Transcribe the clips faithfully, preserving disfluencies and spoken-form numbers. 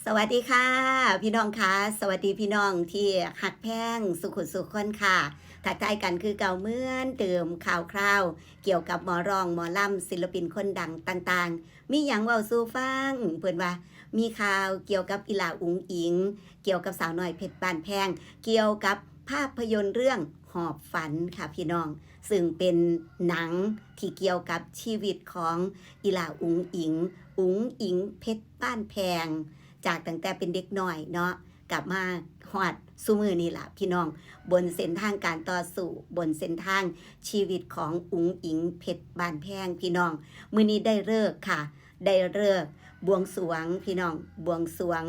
สวัสดีค่ะ พี่น้องค่ะ สวัสดีพี่น้องที่ฮักแพงสุขุสุขคนค่ะ ทักทายกันคือเก่าเหมือนเดิม ข่าวคราวเกี่ยวกับหมอร้องหมอลำ ศิลปินคนดังต่างๆ มีหยังเว้าสู่ฟัง เพิ่นว่ามีข่าวเกี่ยวกับอีหล่าอุ๋งอิ๋ง เกี่ยวกับสาวน้อยเพชรบ้านแพง เกี่ยวกับภาพยนตร์เรื่องหอบฝันค่ะพี่น้อง ซึ่งเป็นหนังที่เกี่ยวกับชีวิตของอีหล่าอุ๋งอิ๋ง อุ๋งอิ๋งเพชรบ้านแพง จากตั้งแต่เป็นเด็กน้อยเนาะ กลับมาฮอดซุมื้อนี้ล่ะพี่น้อง บนเส้นทางการต่อสู้ บนเส้นทางชีวิตของอุ๋งอิ๋งเพชรบ้านแพงพี่น้อง มื้อนี้ได้ฤกษ์ค่ะ ได้ฤกษ์บวงสรวงพี่น้อง บวงสรวง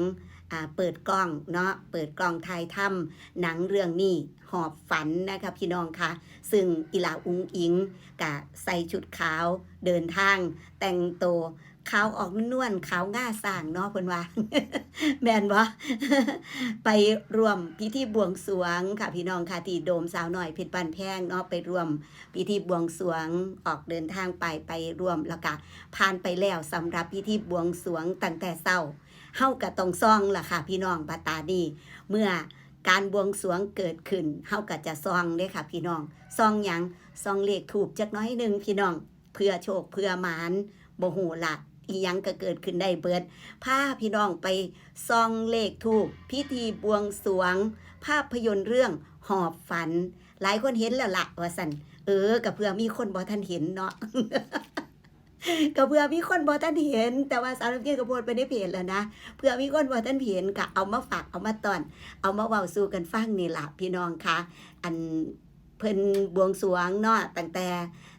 อ่า เปิดกล้องเนาะ เปิดกล้องถ่ายทำหนังเรื่องนี้ หอบฝันนะคะพี่น้องค่ะ ซึ่งอีหล่าอุ๋งอิ๋งกะใส่ชุดขาว เดินทาง แต่งตัวขาวออกนวล ขาวง่าสร้างเนาะ เพิ่นว่า แม่นบ่ ไปร่วมพิธีบวงสรวงค่ะพี่น้องค่ะ ที่โดมสาวน้อยเพชรบ้านแพงเนาะ ไปร่วมพิธีบวงสรวง ออกเดินทางไป ไปร่วม แล้วกะผ่านไปแล้วสำหรับพิธีบวงสรวงตั้งแต่เช้า เฮากะต้องส่องล่ะค่ะพี่น้อง บัดตานี้ เมื่อการบวงสรวงเกิดขึ้น เฮากะจะส่องเด้อค่ะพี่น้อง ส่องหยัง ส่องเลขธูปจักหน่อยหนึ่งพี่น้อง เผื่อโชคเผื่อหมาน บ่ฮู้ล่ะ อีหยังกะเกิดขึ้นได้เบิด พาพี่น้องไปส่องเลขธูป พิธีบวงสรวง ภาพยนตร์เรื่องหอบฝัน หลายคนเห็นแล้วล่ะ ว่าซั่น เออ กะเผื่อมีคนบ่ทันเห็นเนาะ กะเผื่อมีคนบ่ทันเห็น แต่ว่าสาวน้ำเย็นกะโพสต์ไปในเพจแล้วนะ เผื่อมีคนบ่ทันเห็น กะเอามาฝาก เอามาต้อน เอามาเว้าสู่กันฟังนี่ล่ะพี่น้องค่ะ อันเพิ่นบวงสรวงเนาะ ตั้งแต่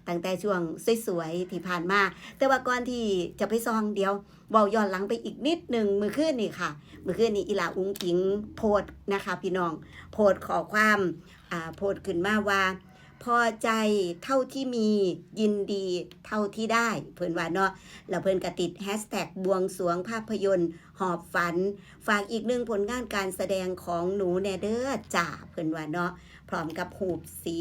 ตั้งแต่ช่วงสวยๆที่ผ่านมา แต่ว่าก่อนที่จะไปส่อง เดี๋ยวเว้าย้อนหลังไปอีกนิดหนึ่ง มื้อคืนนี่ค่ะ มื้อคืนนี่อีหล่าอุ๋งอิ๋งโพสต์นะคะพี่น้อง โพสต์ข้อความ อ่า โพสต์ขึ้นมาว่า พอใจเท่าที่มี ยินดีเท่าที่ได้ เพิ่นว่าเนาะ แล้วเพิ่นกะติดแฮชแท็กบวงสรวงภาพยนตร์หอบฝัน ฝากอีกหนึ่งผลงานการแสดงของหนูแน่เด้อจ้า เพิ่นว่าเนาะ พร้อมกับฮูปสี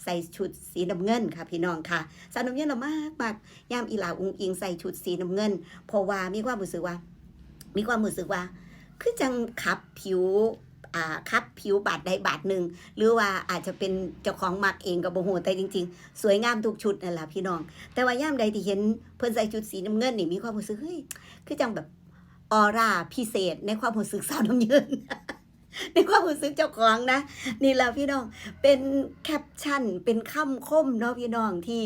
ใส่ชุดสีน้ำเงินค่ะพี่น้องค่ะ สาวน้ำเย็นละมากมาก ยามอีหล่าอุ๋งอิ๋งใส่ชุดสีน้ำเงิน เพราะว่ามีความรู้สึกว่า มีความรู้สึกว่า คือจั่งขับผิว อ่า ขับผิวบาดใดบาดหนึ่ง หรือว่าอาจจะเป็นเจ้าของมักเองกะบ่ฮู้ แต่จริงๆ สวยงามทุกชุดนั่นล่ะพี่น้อง แต่ว่ายามใดที่เห็นเพิ่นใส่ชุดสีน้ำเงินนี่ มีความรู้สึก เฮ้ย คือจั่งแบบออร่าพิเศษในความรู้สึกสาวน้ำเย็น ในความรู้สึกเจ้าของนะ นี่ล่ะพี่น้อง เป็นแคปชั่น เป็นคำคมเนาะพี่น้อง ที่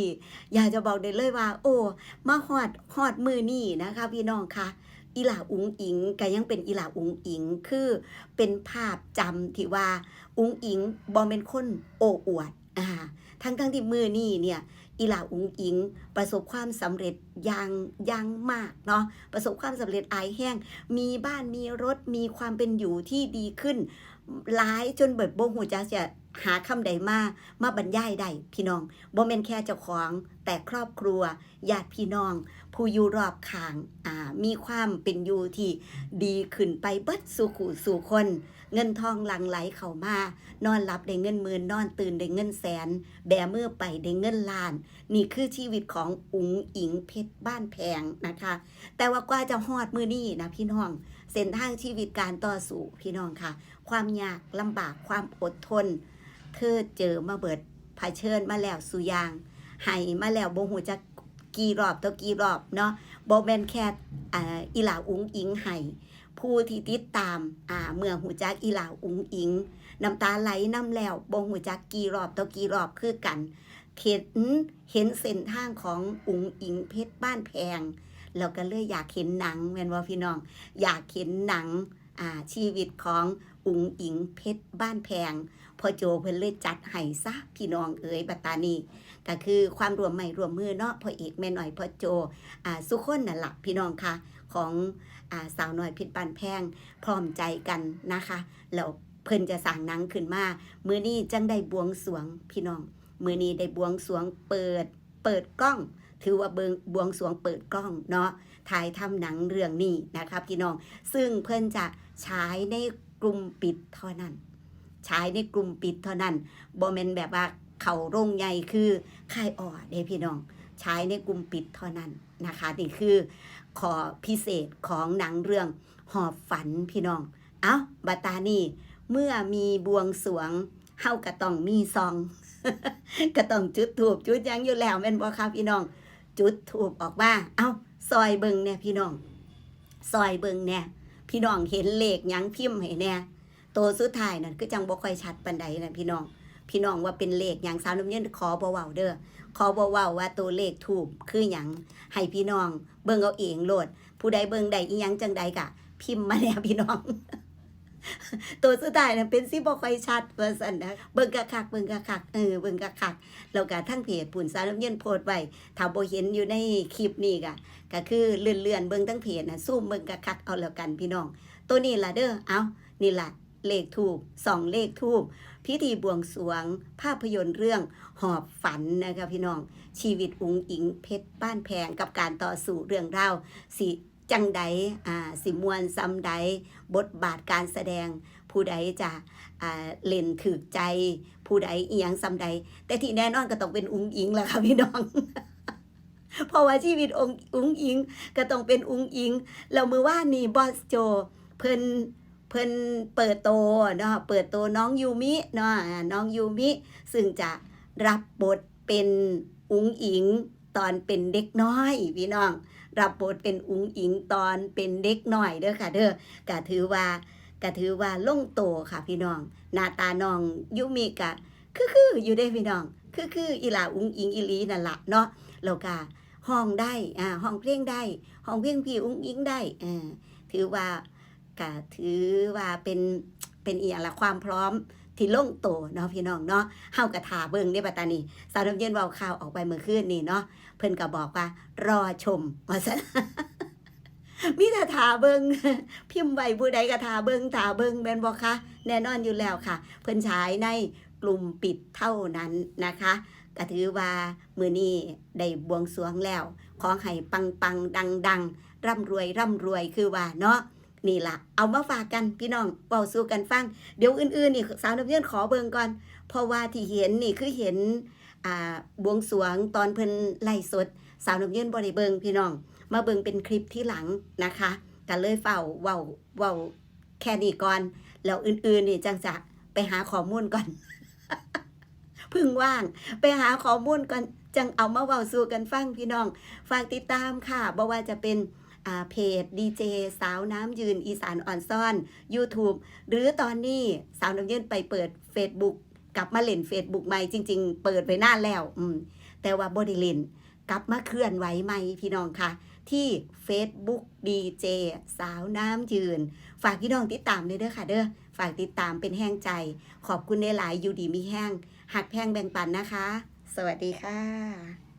อยากจะบอกได้เลยว่า โอ้ มาฮอด ฮอดมื้อนี้นะคะพี่น้องคะ อีหล่าอุ๋งอิ๋งกะยังเป็นอีหล่าอุ๋งอิ๋ง คือเป็นภาพจำที่ว่าอุ๋งอิ๋งบ่แม่นคนโอ้อวด อ่า ทั้งๆที่มื้อนี้เนี่ย อีหล่าอุ๋งอิ๋งประสบความสำเร็จอย่าง อย่างมากเนาะ ประสบความสำเร็จหลายแฮง มีบ้าน มีรถ มีความเป็นอยู่ที่ดีขึ้น หลายจนแบบบ่ฮู้จักจะหาคำใดมา มาบรรยายได้พี่น้อง บ่แม่นแค่เจ้าของ แต่ครอบครัว ญาติพี่น้อง ผู้อยู่รอบข้าง อ่า มีความเป็นอยู่ที่ดีขึ้นไปเบิดสู่คู่สู่คน เงินทองหลั่งไหลเข้ามา นอนหลับได้เงินหมื่น นอนตื่นได้เงินแสน แบมือไปได้เงินล้าน นี่คือชีวิตของอุ๋งอิ๋งเพชรบ้านแพงนะคะ แต่ว่ากว่าจะฮอดมื้อนี้นะพี่น้อง เส้นทางชีวิตการต่อสู้พี่น้องค่ะ ความยากลำบาก ความอดทน เธอเจอมาเบิด เผชิญมาแล้วสู่อย่าง ไห้มาแล้วบ่ฮู้จักกี่รอบต่อกี่รอบเนาะ บ่แม่นแค่ อ่า อีหล่าอุ๋งอิ๋งไห้ ผู้ที่ติดตาม อ่า เมื่อฮู้จักอีหล่าอุ๋งอิ๋ง น้ำตาไหลนำแล้ว บ่ฮู้จักกี่รอบต่อกี่รอบคือกัน เห็น เห็นเส้นทางของอุ๋งอิ๋งเพชรบ้านแพง แล้วกะเลยอยากเห็นหนัง แม่นบ่พี่น้อง อยากเห็นหนัง อ่า ชีวิตของอุ๋งอิ๋งเพชรบ้านแพง พ่อโจเพิ่นเลยจัดให้ซะพี่น้องเอ๋ย บัดตานี้ กะคือความร่วมไม้ร่วมมือเนาะ พ่อเอกแม่น้อย พ่อโจ อ่า สุคนนั่นล่ะพี่น้องค่ะ ของ อ่า สาวน้อยเพชรบ้านแพง พร้อมใจกันนะคะ แล้วเพิ่นจะสร้างหนังขึ้นมา มื้อนี้จั่งได้บวงสรวงพี่น้อง มื้อนี้ได้บวงสรวงเปิด เปิดกล้อง ถือว่าเบิ่ง บวงสรวงเปิดกล้องเนาะ ถ่ายทำหนังเรื่องนี้นะคะพี่น้อง ซึ่งเพิ่นจะฉายในกลุ่มปิดเท่านั้น ฉายในกลุ่มปิดเท่านั้น บ่แม่นแบบว่าเข้าโรงใหญ่คือค่ายอ้อเด้พี่น้อง ฉายในกลุ่มปิดเท่านั้นนะคะ นี่คือ ข้อพิเศษของหนังเรื่องหอบฝันพี่น้อง เอ้า บัดตานี้ เมื่อมีบวงสรวง เฮาก็ต้องมีส่อง ก็ต้องจุดธูปจุดหยังอยู่แล้วแม่นบ่คะพี่น้อง จุดธูปออกมา เอ้า ซอยเบิ่งแหน่พี่น้อง ซอยเบิ่งแหน่ พี่น้องเห็นเลขหยังพิมพ์ให้แหน่ โตสุดท้ายนั่นคือจั่งบ่ค่อยชัดปานใดนะพี่น้อง พี่น้องว่าเป็นเลขหยัง สาวน้ำเย็นขอบ่เว้าเด้อ ขอบ่เว้าว่าตัวเลขธูปคือหยัง ให้พี่น้องเบิ่งเอาเองโลด ผู้ใดเบิ่งได้อีหยังจั่งใดก็พิมพ์มาแหน่พี่น้อง ตัวสุดท้ายนั่นเป็นสิบ่ค่อยชัดว่าซั่นนะ เบิ่งคักๆ เบิ่งคักๆ เออ เบิ่งคักๆ แล้วก็ทางเพจพู้น สาวน้ำเย็นโพสต์ไว้ ถ้าบ่เห็นอยู่ในคลิปนี้ก็ ก็คือเลื่อนๆ เบิ่งทางเพจนะ ซูมเบิ่งคักๆ เอาแล้วกันพี่น้อง ตัวนี้ล่ะเด้อ เอ้า นี่ล่ะ เลขธูป ส่องเลขธูป พิธีบวงสรวง ภาพยนตร์เรื่องหอบฝันนะคะพี่น้อง ชีวิตอุ๋งอิ๋งเพชรบ้านแพง กับการต่อสู้เรื่องราว สิจั่งใด อ่า สิม่วนส่ำใด บทบาทการแสดง ผู้ใดจะ อ่า เล่นถืกใจ ผู้ใดอีหยังส่ำใด แต่ที่แน่นอนก็ต้องเป็นอุ๋งอิ๋งล่ะค่ะพี่น้อง เพราะว่าชีวิตองค์อุ๋งอิ๋งก็ต้องเป็นอุ๋งอิ๋ง แล้วมื้อวานนี้บอสโจ เพิ่น เพิ่นเปิดโตเนาะ เปิดโตน้องยูมิเนาะ อ่า น้องยูมิ ซึ่งจะรับบทเป็นอุ๋งอิ๋งตอนเป็นเด็กน้อยพี่น้อง รับบทเป็นอุ๋งอิ๋งตอนเป็นเด็กน้อยเด้อค่ะเด้อ ก็ถือว่า ก็ถือว่าลงโตค่ะพี่น้อง หน้าตาน้องยูมิก็คือๆ อยู่เด้พี่น้อง คือๆ อีหล่าอุ๋งอิ๋งอีหลีนั่นล่ะเนาะ แล้วก็ร้องได้ อ่า ร้องเพลงได้ ร้องเพลงพี่อุ๋งอิ๋งได้ เออ ถือว่า ก็ถือว่าเป็น เป็นอีหยังล่ะ ความพร้อมที่ลงโตเนาะพี่น้องเนาะ เฮาก็ท่าเบิ่งเด้บัดตานี้ สาวน้ำเย็นเว้าข่าวออกไปเมื่อคืนนี้เนาะ เพิ่นก็บอกว่า รอชม ว่าซั่น มีแต่ท่าเบิ่ง พิมพ์ไว้ผู้ใดก็ท่าเบิ่ง ท่าเบิ่ง แม่นบ่คะ แน่นอนอยู่แล้วค่ะ เพิ่นฉายในกลุ่มปิดเท่านั้นนะคะ ก็ถือว่ามื้อนี้ได้บวงสรวงแล้ว ขอให้ปังๆ ดังๆ ร่ำรวยร่ำรวยคือว่าเนาะ นี่ล่ะ เอามาฝากกันพี่น้อง เว้าสู่กันฟัง เดี๋ยวอื่นๆ นี่สาวน้ำเย็นขอเบิ่งก่อน เพราะว่าที่เห็นนี่คือเห็น อ่า บวงสรวงตอนเพิ่นไลฟ์สด สาวน้ำเย็นบ่ได้เบิ่งพี่น้อง มาเบิ่งเป็นคลิปทีหลังนะคะ ก็เลยฟ้าวเว้า เว้าแค่นี้ก่อน แล้วอื่นๆ นี่จั่งจะไปหาข้อมูลก่อน เพิ่งว่าง ไปหาข้อมูลก่อน จั่งเอามาเว้าสู่กันฟังพี่น้อง ฝากติดตามค่ะ บ่ว่าจะเป็น อ่า เพจดีเจสาวน้ำยืนอีสานอ่อนซ่อน YouTube หรือตอนนี้สาวน้ำเย็นไปเปิด Facebook กลับมาเล่น Facebook ใหม่ จริงๆ เปิดไว้นานแล้ว อืม แต่ว่าบ่ได้เล่น กลับมาเคลื่อนไหวใหม่พี่น้องค่ะ ที่ Facebook ดีเจสาวน้ำยืน ฝากพี่น้องติดตามเลยเด้อค่ะเด้อ ฝากติดตามเป็นแฮงใจ ขอบคุณหลายๆ อยู่ดีมีแฮง ฮักแพงแบ่งปันนะคะ สวัสดีค่ะ